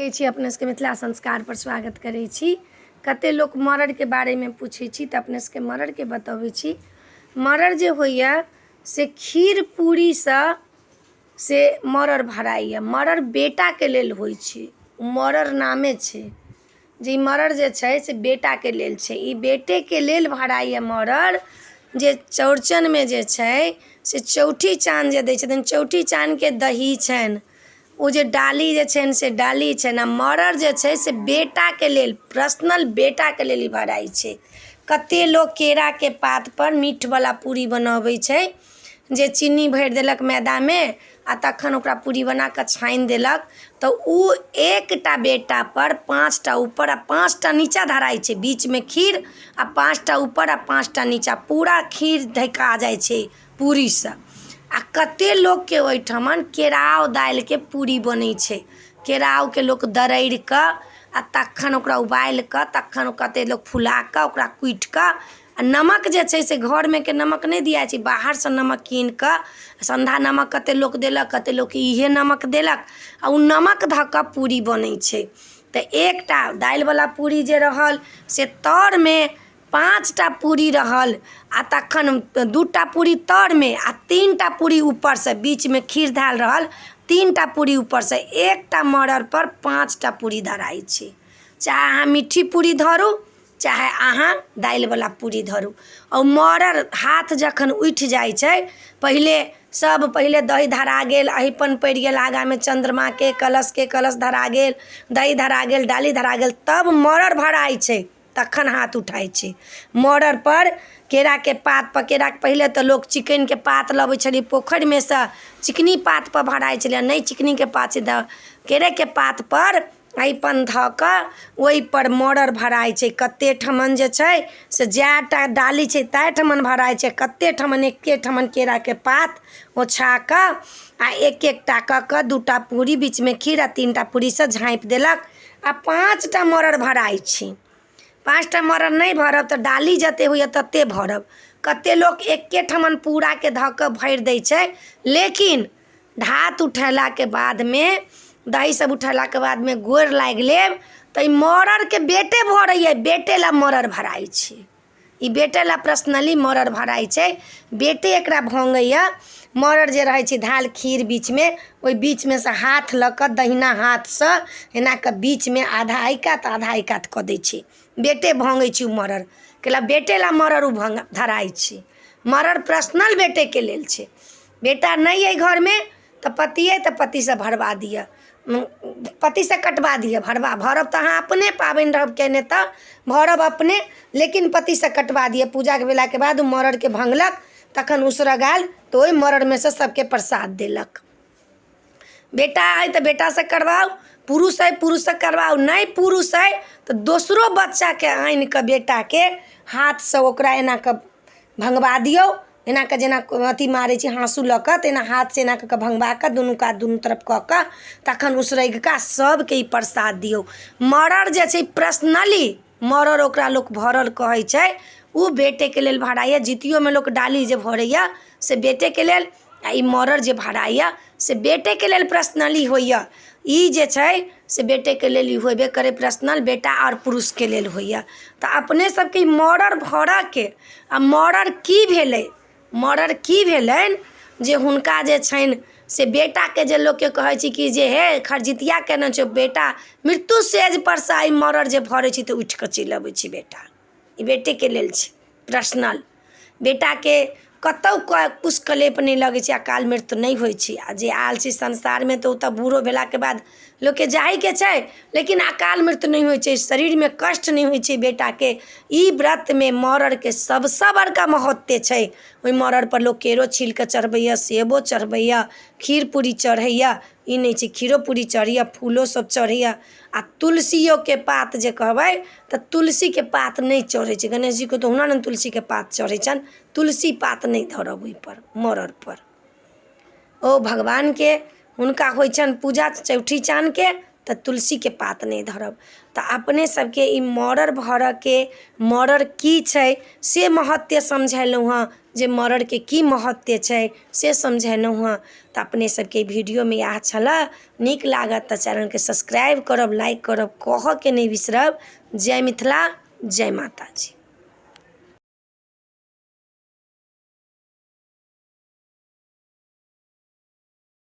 लगै छी अपने सबके मिथिला संस्कारपर स्वागत करै छी। कते लोक मरड़के बारेमे पूछै छी तऽ अपने सबके मरड़के बतबै छी। मरड़ जे होइए से खीर पूरीसँ से मरड़ भराइए। मरड़ बेटाके लेल होइ छै, मरड़ नामे छै जे ई मरड़ जे छै से बेटाके लेल छै। ई बेटेके लेल भराइए मरड़, जे चौरचनमे जे छै से चौठी चाँद जे दै छथिन, चौठी चाँदके दही छनि, ओ जे डाली जे छनि से डाली छनि। आ मरड़ जे छै से बेटाके लेल, पर्सनल बेटाके लेल ई भराइ छै। कतेक लोक केराके पातपर मीठवला पूरी बनबै छै, जे चीनी भरि देलक मैदामे आ तखन ओकरा पूरी बना कऽ छानि देलक, तऽ ओ एकटा बेटापर 5टा ऊपर आ 5टा नीचाँ धराइ छै। बीचमे खीर आ 5टा ऊपर आ 5टा नीचाँ, पूरा खीर ढका जाइ छै पूरीसँ। आ कतेक लोकके ओहिठमन केराउ दालिके पूरी बनै छै। केराउके लोक दरड़ि कऽ आ तखन ओकरा उबालि कऽ, तखन कतेक लोक फुला कऽ ओकरा कुटि कऽ, आ नमक जे छै से घरमे के नमक नहि दियाइ छै, बाहरसँ नमक कीन कऽ, सन्धा नमक कतेक लोक देलक, कतेक लोक इहे नमक देलक, आ ओ नमक धऽ कऽ पूरी बनै छै। तऽ एकटा दालिवला पूरी जे रहल से तरमे 5टा पूरी रहल, आ तखन 2टा पूरी तरमे आ 3टा पूरी ऊपरसँ, बीचमे खीर धयल रहल, 3टा पूरी ऊपरसँ। एकटा मरड़पर 5टा पूरी धराइ छै। चाहे अहाँ मिट्ठी पूरी धरू, चाहे अहाँ दालिवला पूरी धरू। आ ओ मरड़ हाथ जखन उठि जाइ छै, पहिले सब पहिले दही धरा गेल, अहिपन पड़ि गेल आगाँमे चन्द्रमाके, कलशके, कलश धरा गेल, दही धरा गेल, डाली धरा गेल, तब मरड़ भराइ छै, तखन हाथ उठाइ छै। मरड़पर केराके पातपर, केराके पहिले तऽ लोक चिकनिके पात लबै छलै पोखरिमे सँ, चिकनी पातपर भराइ छलै। नहि चिकनीके पात छै तऽ केरेके पातपर अहिपन धऽ कऽ ओहिपर मरड़ भराइ छै। कतेक ठमन जे छै से जए टा डाली छै ताहि ठमन भराइ छै, कतेक ठमन एके ठमन केराके पात ओछा कऽ आ एक एकटा कऽ कऽ 2टा पूरी, बीचमे खीर आ 3टा पूरीसँ झाँपि देलक, आ 5टा मरड़ भराइ छै। 5टा मरड़ नहि भरब तऽ डाली जतेक होइए ततेक भरब। कतेक लोक एके ठमन पूराके धऽ कऽ भरि दै छै, लेकिन ढात उठेलाके बादमे, दही सब उठेलाके बादमे गोर लागि लेब तऽ ई मरड़के बेटे भरैए, बेटे लए मरड़ भराइ छै। ई बेटे लए पर्सनली मरड़ भराइ छै, बेटे एकरा भङ्गैए। मरड़ जे रहै छै धाल खीर बीचमे, ओहि बीचमे सँ हाथ लऽ कऽ दहिना हाथसँ एना कऽ बीचमे आधा एहि कात आधा एहि कात कऽ दै छै। बेटे भङ्गै छै ओ मरड़, कैला बेटे लए मरड़ ओ भङ्ग धराइ छै। मरड़ पर्सनल बेटेके लेल छै। बेटा नहि अइ घरमे तऽ पति अइ तऽ पतिसँ भरबा दिअ, पतिसँ कटबा दिअ। भरबा भरब तऽ अहाँ अपने, पाबनि रहब कयने तऽ भरब अपने, लेकिन पतिसँ कटबा दिअ। पूजाके भेलाके बाद ओ मरड़के भङ्गलक, तखन उसरगायल तऽ ओहि मरड़मे सँ सभके प्रसाद देलक। बेटा अइ तऽ बेटासँ करबाउ, पुरुष अइ पुरुषसँ करबाउ, नहि पुरुष अइ तऽ दोसरो बच्चाके आनि कऽ बेटाके हाथसँ ओकरा एना कऽ भङ्गबा दियौ। एना कऽ जेना अथी मारै छै हाँसू लऽ कऽ, तेना हाथसँ एना कऽ कऽ भङ्गबा कऽ दुनू कात दुनू तरफ कऽ कऽ तखन उसरगि कऽ सभके ई प्रसाद दियौ। मरड़ जे छै पर्सनली मरड़ ओकरा लोक भरल कहै छै, ओ बेटेके लेल भराइए। जितियोमे लोक डाली जे भरैए से बेटेके लेल, आ ई मरड़ जे भराइए से बेटेके लेल पर्सनली होइए। ई जे छै से बेटेके लेल ई होयबे करै, पर्सनल बेटा आओर पुरुषके लेल होइए। तऽ अपने सबके ई मरड़ भरऽके आ मरड़ की भेलै, मरड़ की भेलनि जे हुनका जे छनि से बेटाके जे लोकके कहै छै कि जे हे खरजितिया केने छौ बेटा, मृत्यु सेजपर सँ एहि मरड़ जे भरै छै तऽ उठि कऽ चलि अबै छै बेटा। ई बेटेके लेल छै पर्सनल। बेटाके कतहु कुश कलेप नहि लगै छै, अकाल मृत्यु नहि होइ छै। आ जे आयल छै संसारमे तऽ ओ तऽ बूढ़ो भेलाके बाद लोकके जाहीके छै, लेकिन अकाल मृत्यु नहि होइ छै, शरीरमे कष्ट नहि होइ छै बेटाके। ई व्रतमे मरड़के सभसँ बड़का महत्व छै। ओहि मरड़पर लोक केरो छील कऽ चढ़बैए, सेबो चढ़बैए, खीर पूरी चढ़ैए, ई नहि छै, खीरो पूरी चढ़ैए, फूलो सब चढ़ैए, आ तुलसियोके पात जे कहबै तऽ तुलसीके पात नहि चढ़ै छै। गणेश जीके तऽ ओहुना ने तुलसीके पात चढ़ै छनि। तुलसी पात नहि धरब ओहिपर मरड़पर। ओ भगवानके हुनका होइ छनि पूजा चौठी चानके। तऽ तुलसीके पात नहि धरब। तऽ अपने सबके ई मड़ड़ भरऽके मड़ड़ की छै से महत्व समझेलहुँ हँ, जे मड़ड़के की महत्व छै से समझेलहुँ हँ। तऽ अपने सबके वीडियोमे इएह छलऽ। नीक लागत तऽ चैनलके सब्सक्राइब करब, लाइक करब, कहऽके नहि बिसरब। जय मिथिला, जय माताजी।